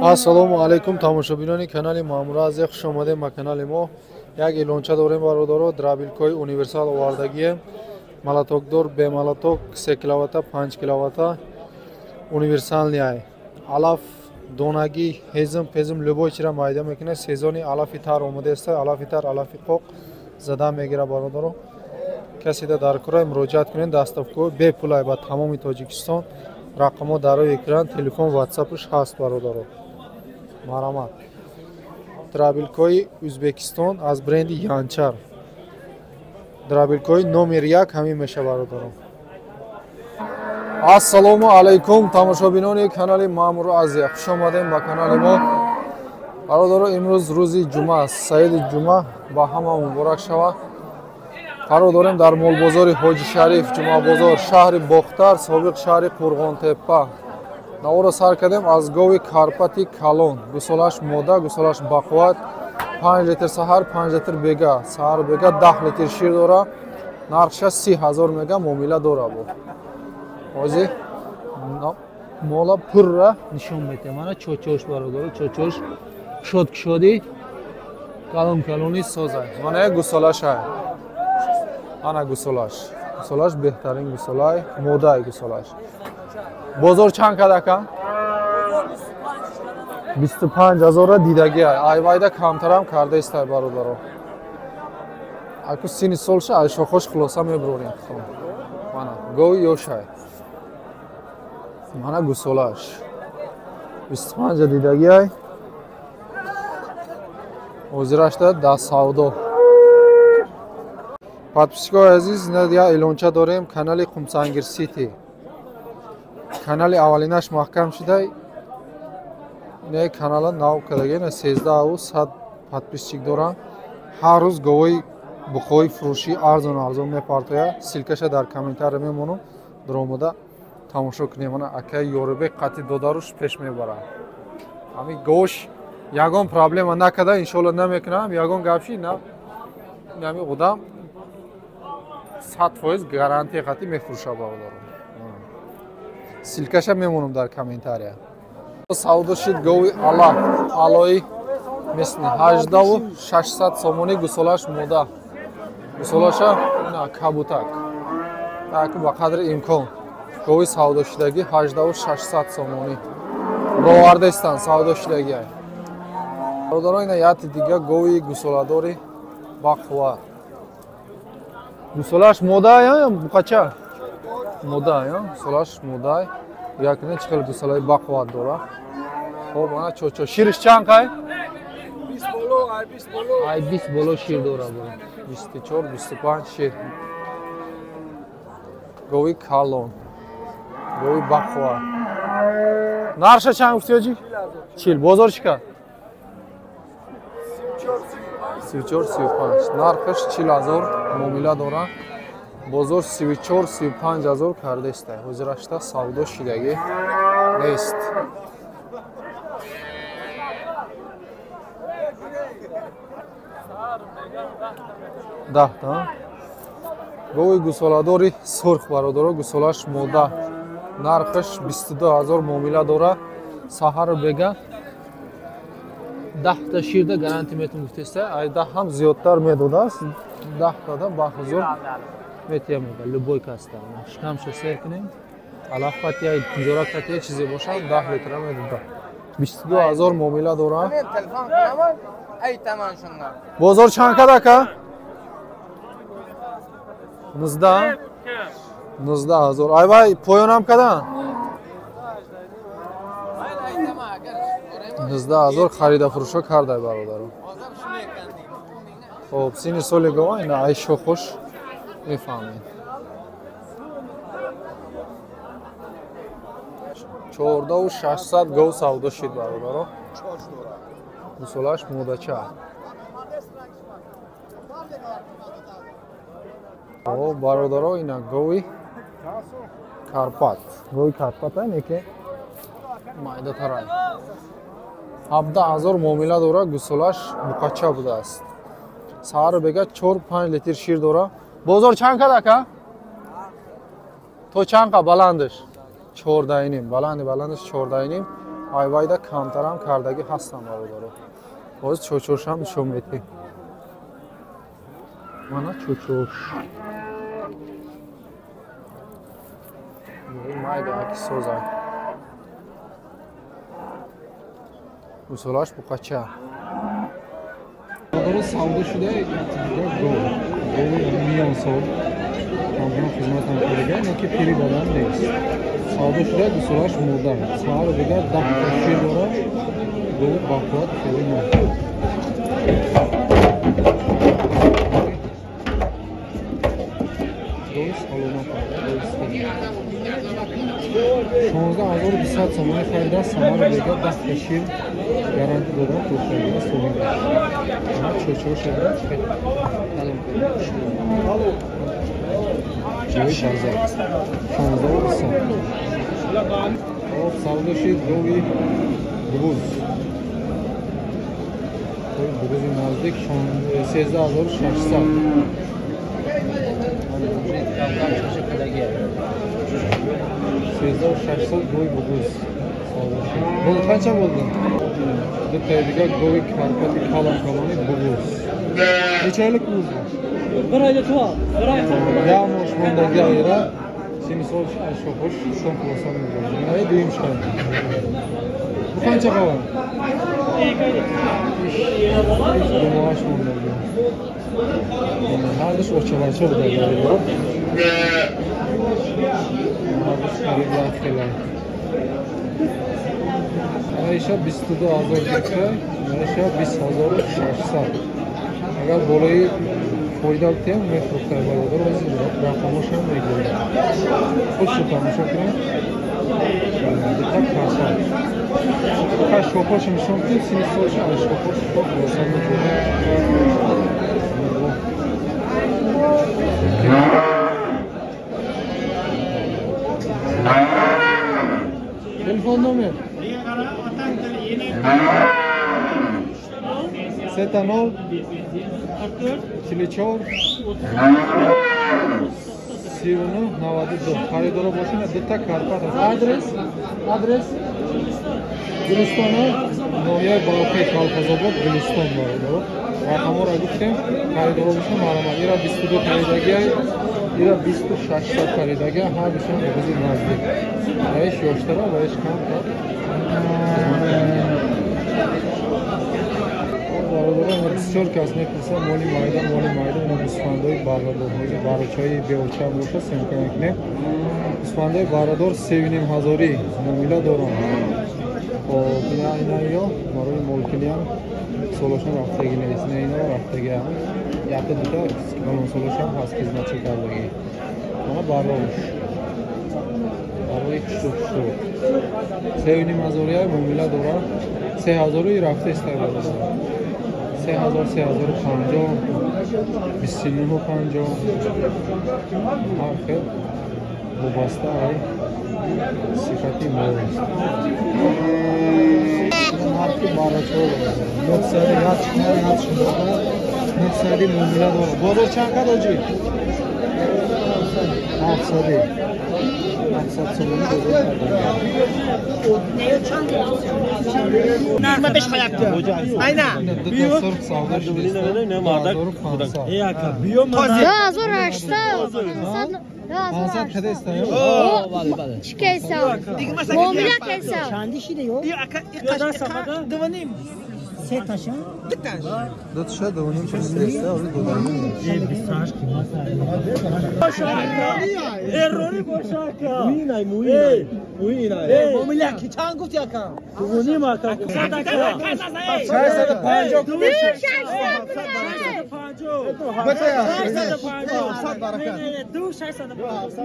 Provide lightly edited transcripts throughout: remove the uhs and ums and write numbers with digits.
Ассалому алайкум тамошобинони канали Маъмура Азия, хуш омадем ба канали мо. Як эълонча дорем бародаро, дробилкои универсал овардагием. Молотокдор, бемолоток, 3 киловатта, 5 киловатта, универсалный ай. Алаф, донагӣ, ҳезм, пезм, любой чира майда мекунад. Сезони алафи тар омадааст, алафи тар, алафи қоқ зада мегира бародаро. Каседа дар курай муроҷиат кунед, доставка бепулай ба тамоми Тоҷикистон. Рақамҳо дар рӯи экран, телефон, ватсапш ҳаст бародаро. Марамат. Дробилкои Ӯзбекистон аз бренди Янчар. Дробилкои номер 1 ҳамин меша бародаро. Ассалому алайкум тамошобинони канали Маъмур Азия, хуш омадем ба канали мо. Бародаро, имрӯз рӯзи ҷумъа аст. Саиди ҷумъа ба ҳама муборак шавад. Қарор дорем дар молбозори Ҳоҷи Шариф, Ҷумъабозор, шаҳри Бохтар, собиқ шаҳри Қурғонтеппа. Наворо сар кардем аз гови Карпати калон. Гусолаш мода, гусолаш бақувват. 5 литр саҳар, 5 литр бега. Саҳар бега 10 литр шир дора. Нархша 30 000 мега, муомила дора бо. Ҳозир мола пурра нишон медиҳем. Мана чочош бародаро, чочош кушод кушоди калон калони созай. Мана як гусолашай. Ана гусолаш. Гусолаш беҳтарин гусолай, модаи гусолаш. Бозор чанд кад ака? 25 000 дидагӣ ай. Айвайда камтарам карда истай бародаро. Аку сини солша ай шохош хулоса мебурорем. Мана гови ёшай. Мана гусолаш. 25 дидагӣ ай. Ҳозирашда дар савдо. Подписчикои азиз, я эълонча дорем канали Қумсангир Сити. Канали аввалинаш маҳкам шуда. Ин канала нав кардагӣ, 13 100 подписчик дорам. Ҳар рӯз говои буқои фурӯшӣ арзон арзон мепартояд. Ссылкаша дар комментария мемонам. Даромада тамошо кунем. Мана акаи Ёрибек қатъи додаруш пеш мебарад. Ҳамин гош ягон проблема накарда, иншоалло намекунам. Ягон гапши на. Ҳамин одам 100% гарантия қатъи мефурӯшад бародаро. Ссылкаша мемонам дар комментария. Савдо шид гови ала, алои мисли 18 600 сомонӣ, гусолаш мода. Гусолаша на кабутак. Так ба қадри имкон. Гови савдо шидагӣ 18 600 сомонӣ. Бровардаистанд савдо шидагӣ. Бародаро, ина яти дига гови гусоладори бақувват. Гусолаш мода ё буқача? Мода ё? Гусолаш мода. Як не чӣ хел гусолаи бақувват дора. Хоб, ана чочо. Шириш чанд қай? 20 боло, ай 20 боло. Ай 20 боло шир дора бо. 24, 25 шир. Гови калон. Гови бақувват. Нарша чанд гуфтӣ ҳоҷӣ? 40. Бозор чӣ кард? 34, 35. Нархаш 40 000 муомила дора. Бозор 34, 35 ҳазор кардаиста. Ҳозирашта савдо шидагӣ нест. Даҳта. Гови гусоладори сурх бародаро, гусолаш мода. Нархаш 22 000 муомила дора. Саҳару бега 10 та ширда гарантия метон гуфтеста. Ай даҳ ҳам зиёдтар медодааст. 10 тада ба ҳузур метия мега любой каста. Шикамша сер кунем. Алаф патия, тиҷорат патия чизе бошад 10 литра медода. 22 000 муомила дора. Телефон кунам, ай таман шундан. Бозор чанд кад ака? 19? 19 000. Ай вай поёнам кадан? 19 000 харида фурӯшо кардай бародаро. Хоб, сини соли гова ина ай шохош мефаҳмед. 14 600 гов савдо шид бародаро. Гусолаш модача. О, бародаро, ина гови Карпат. Гови Карпат ай неке майдатарай. 17 000 муомила дора, гусолаш буқача будааст. Саҳару бега 4-5 литр шир дора. Бозор чанд кад ака? То чанд қа баландаш? 14,5. Баланди баландаш 14,5. Айвайда камтарам кардагӣ ҳастам бародаро. Боз чочошам нишон медиҳем. Мана чочош. Майда аки соза. Гусолаш буқача. Бародаро савдо шуда гов. Гови миён сол. Ҳамчунон хизматам кардага, не ки пири бадан нест. Савдо шуда гусолаш мурда. Саҳару дигар 10 та шир дорад. Гови бақувват хеле нав. Гови саломат, гови саҳат. 16200 сомонӣ харида, саҳару дигар 10 та шир гарантӣ додам, фурӯхтагиро соҳиб. Чочо шуда, калом ҷои базар. 16200. Хоб, савдо шид гови буғуз. Гови буғузи наздик 13600. 13600 гови буғуз савдо шид. Бол қанча болды? Дутаи дигар гови карпати калон калони буғуз. Неча айлык буғуз? Bir ayda tuva, bir ay. Як мош мондаги айра, сини сол шохош шон хулоса мегузорад. Инаи дуюм шай. Бу қанча қавад? Думоаш мондаги. Ҳардуш очабача будаги. Ҳардуш қариб як хела. Аиша 22000 гуфта, аиша 20600. Агар болои фоида битем, мефурӯхта бародар, ози рақамошам мегӯям. Хуш тамошо кунед. Диққат карсад. Ха шохош нишон кунед, сини солш аз шохош хулоса мекунад. Телефон номер 70 44 39 92. Харидоро бошед, дута карпат аст. Адрес Гулистон, ноҳияи Балхи, Колхозобод, Гулистон бародаро. Рақамҳоро гуфтем, харидоро бошед, маълумот. Ира 22 харидагиай, ира 26 харидагиай, ҳар душон буғузи наздик. Раиш ёштара, раиш камтар. Бародарон, бисёр кас мепурсад, моли майда, моли майда, ина гӯсфандои баррадор, барочаи беоча бошад, семка мекунем. Гӯсфандои баррадор 3500 муомила доранд. Хоб, ина ё барои молкилиам солошон рафтагӣ нест, ина ино рафтагиам. Якта дута калонсолошам ҳаст хизматчӣ кардагӣ. Мана баррош. Барои хушрӯ хушрӯ. 3500 муомила дорад. 3000 рафта истай бародар. 3000, 3050, 2950, ҳар хел вобаста ай сифати мол аст. Нархи барачаҳо 900 900 муомила дорад. Бозор чанд кад оҷи? 700. 700 сомонӣ бозор кардан. Дута сурх савдо шудааст. 2500. 2800. 500 кадеста? Чӣ кеса? Муомила кеса? Се таша? Дуташа дувним шудааст, оли додагӣ. Эррони бошака. Муинай, муинай. Муинай. Муомила ки чанд гуфти ака? Дувним ака. 650. 650.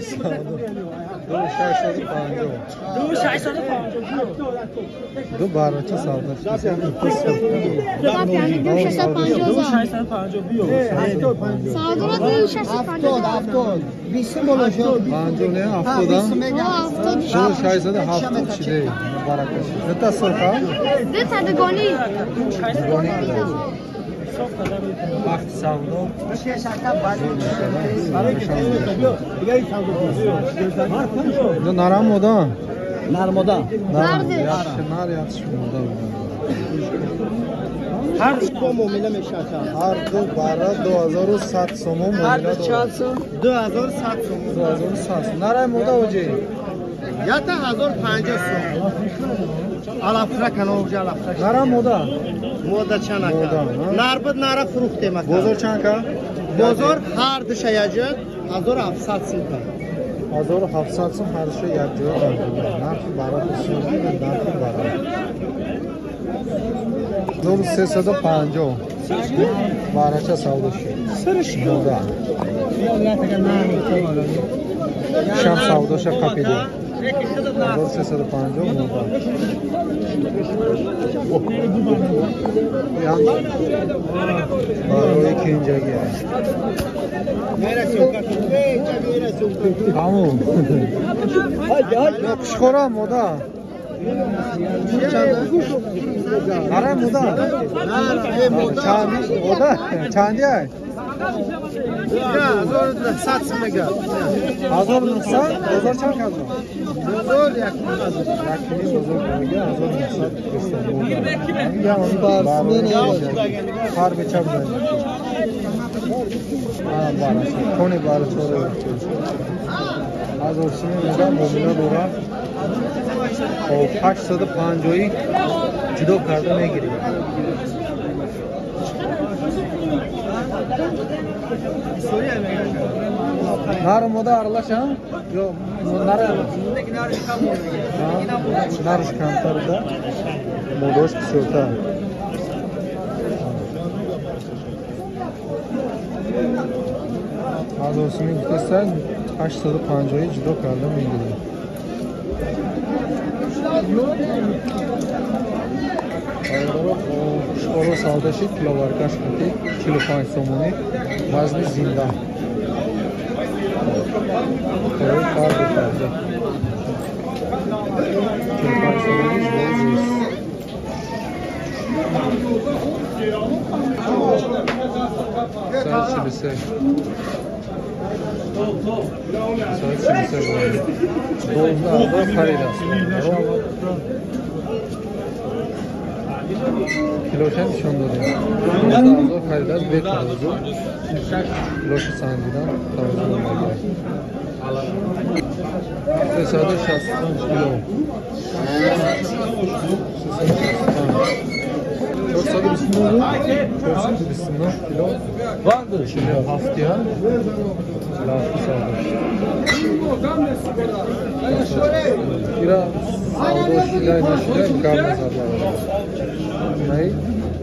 650. 2650. 2650. Ду барача савдо. 2650. 2650. 70 20 бола шуд. 50 не 70. 2670 шиде. Баракаш. Дата сурха? Дата дугони. Дугони. Вақти савдо. Нарам мода? Нар мода. Нар яхши мода. Ҳар ду муомила мешавад. Ҳар ду бара 2100 сомон муомила дорад. 2100 сомон. 2100. Нарай мода оҷи? 1050 сом. Алафра кановҷа алафра. Нара мода? Мода чанд ака? Нар буд нара фурӯхтем ака. Бозор чанд ка? Бозор ҳар душа якҷоя 1700 сом ка. 1700 сом ҳар душа якҷоя. Нархи бара бисёр, нархи бара. 1350 барача савдо шуд. Мода. Шам савдоша қапида. 1350 мода. Барои кенҷагӣ. Тамом. Хушхӯра мода. Нарай мода. Мода чанди ай? 1900 сом мега. 1900? Бозор чанд кард? Бозор 1.5 бозор мега 1900 Ҳар беча будан. Кони барачора. 1000 сом мега муомила дорад. Хоб 850 ҷудо карда мегирем. Нар мода аралаша? Ё нара? Нарш камтар да. Модош бисёртар. 1000 сомӣ гуфтаста 850 ҷудо карда мегирем. Хушхоро савдо шид, киловаркаш қати 45 сомонӣ, вазни зинда. Фарқ карда. 45 сомонӣ зист. Саат 43. Саат 43. 12 харид аст. Килоша нишон додем. 12000 харид аст бе тарозу. Килоша санҷидан тарозу намегирад. 365 кило. 365. 429 кило. 47 я. 47 савдо. Ира савдо шидай нашидай гап назад. Най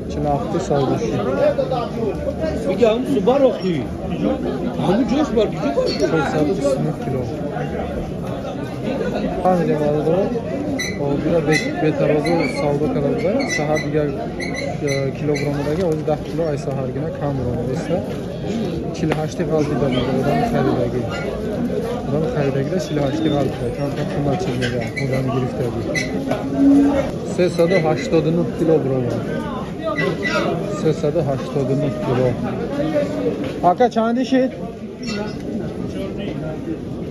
47 савдо шид. Мигам субарохи. Ҳамун ҷош бар куҷо бар? 429 кило. Фаҳмидем бародаро. Бира бетарозу савдо карда буда. Саҳар дигар кило буромадаги, ҳозир 10 кило ай саҳаргина кам буромадаиста. 48 ғалт дида одами харидагӣ. Одами харидагида 48 ғалт дида. Камтар қимат чиз мега одами гирифтагӣ. 389 кило буромад. 389 кило. Ака чанди шид?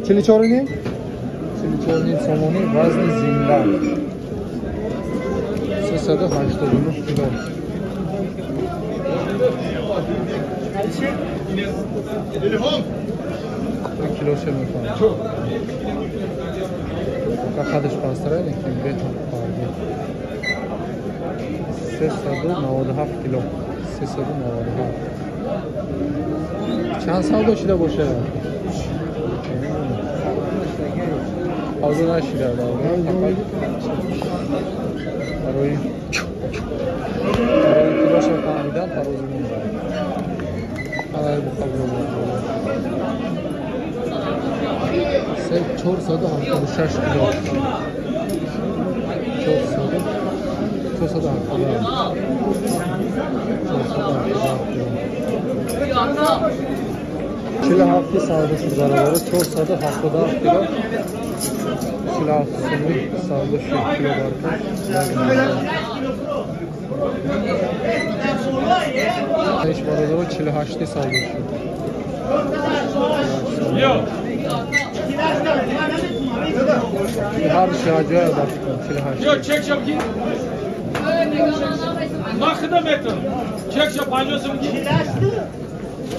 44.5? 44.5 сомонӣ вазни зинда. 389 кило. Килоша мефаҳмам. Қадаш пасттара лекин бетон фарқи. 397 кило. 397. Чанд савдо шида бошад? Савдо нашида. Барои килоша фаҳмидан тарозу монда. Алай бухабро. 476 кило. 477 кило. 47 савдо шуд бародаро, 477 кило. 47 сомон савдо шуд кило баркаш. Иш бародаро 48 савдо шуд. Ҳар шаҷоя бафикам 48. Yo çek çabuk. Ma xidmet çek çab 50 сом ки.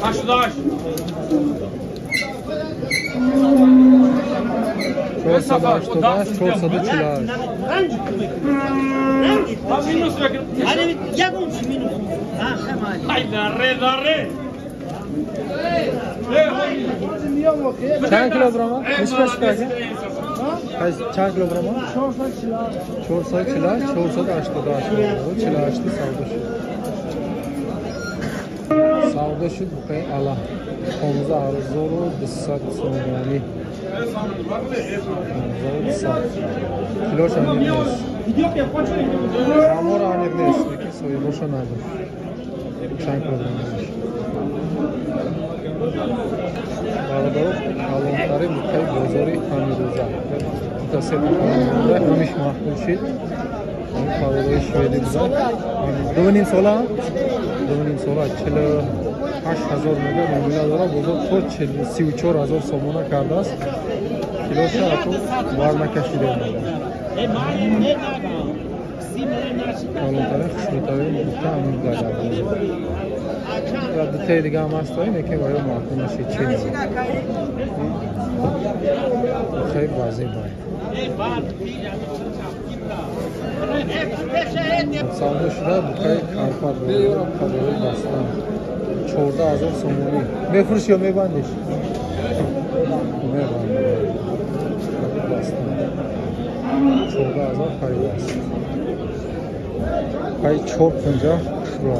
88. 488, 448. Ma minus vekir. Hani yagон минус. Ha, Ay darre darre. Чанд килограмма? 25 чанд килограмма? 448, 488. 48 савдо шуд. Савдо шуд буқаи ала. 15200 сомонӣ. 15200. Килош аниқ нест. Рамора аниқ нест, лекин соҳибоша нагуфт. Чанд килограмм мешавад. Бародаро, калонтари буқаи бозори ҳамирӯза. Се буқаи ҳамиш маҳқул шид. Пародаи шведӣ буда. 2.5 сола, 2.5 сола 48000 мега муомила дора. Бозор то 34000 сомона кардааст. Килоша ату бар накашида омада. Калонтари хушрӯтари буқа ҳамин буда дар бозор. Ва дутаи дига ҳам ҳаст, лекин барои маъқул нашид чи набуд. Буқаи баъзе бай. Савдо шуда буқаи карпат бозори бастан 14000 сомонӣ. Мефурӯши ё мебандиш? Мебандам. Бастан 14000 харидааст. Буқаи 4,50 хушрӯ.